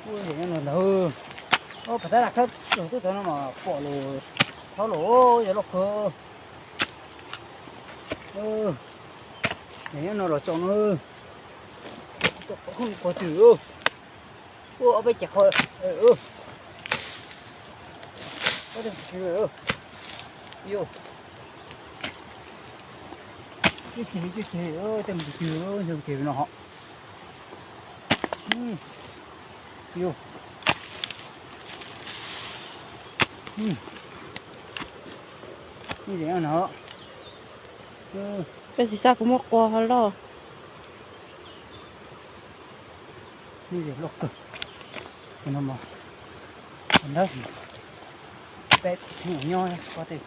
Ua, nyob no ntag. Ua, pas tab lam khawb los twb tau no mas pom lus thaub los yog loj kawg. Nyob no los tso no. Tso qhov khoom qhov twg. Ua, ob peb ceg qhov. Ib ceg, ib ceg, tej mus twg, ceg no hos. Ib ceg no. Koj tsis xav puas muaj qua ho loj. Loj kawg. Tab sis peb nyob ko tej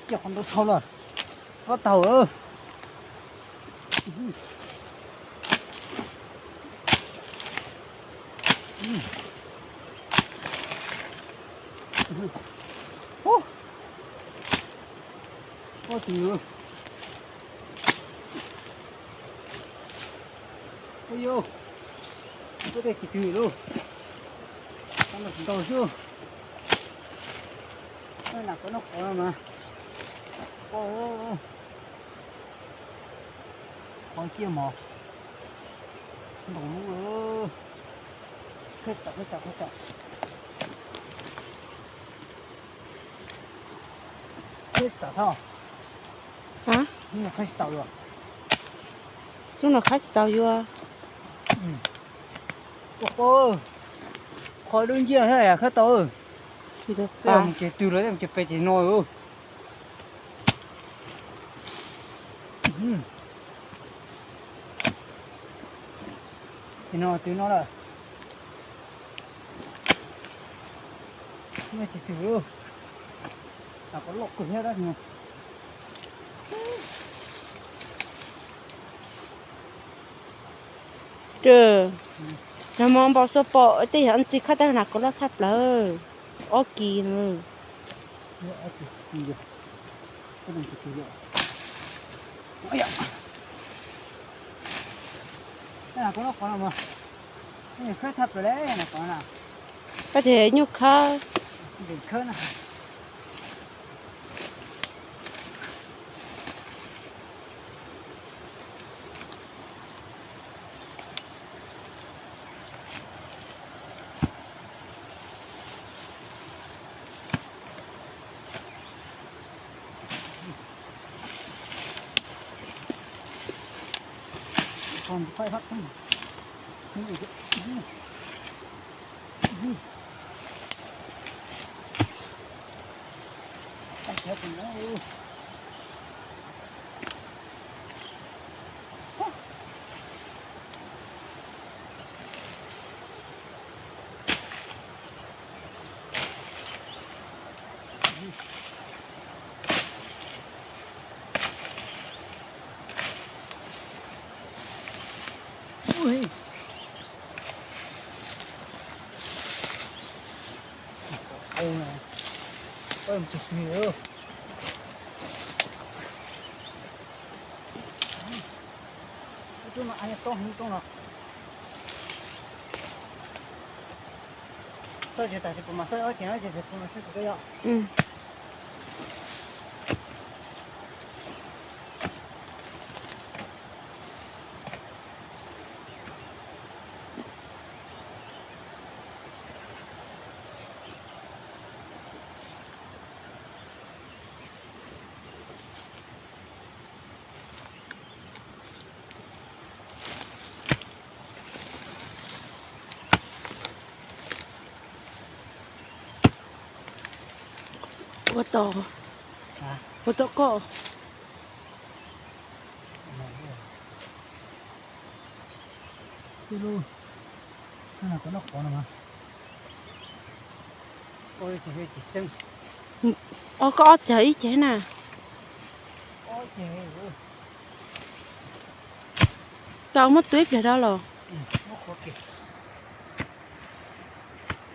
coj qhov ntau dhau lawm. Pob taug. Pob twg? Ua, yus, ua tej tsis twg lauj. Tab sis ntau xwb. Nas kov noj qov no mas. Qhov ciaj mos. Ntau lub. Khawb tsis tau, khawb tsis tau, khawb tsis tau. Khawb tsis tau thaub. Khawb tsis tau yuav. Xub no khawb tsis tau yuav. Qhov dub nciab thiab khawb tau. Tej mus ces twg los tej mus ces pes ces no. Ces no twg no lawm. Ces twg, nas kov loj kawg thiab dab no. Nag hmo npau suav pom tej yam ntxwg khawb tau nas kov loj tshaj plaws. Ob kis no. Koj tias nyuj khawb. Ua tau, ua tau koj. Ob, koj ob ceg ib ceg na. Tau muab tua ib pliag rau los.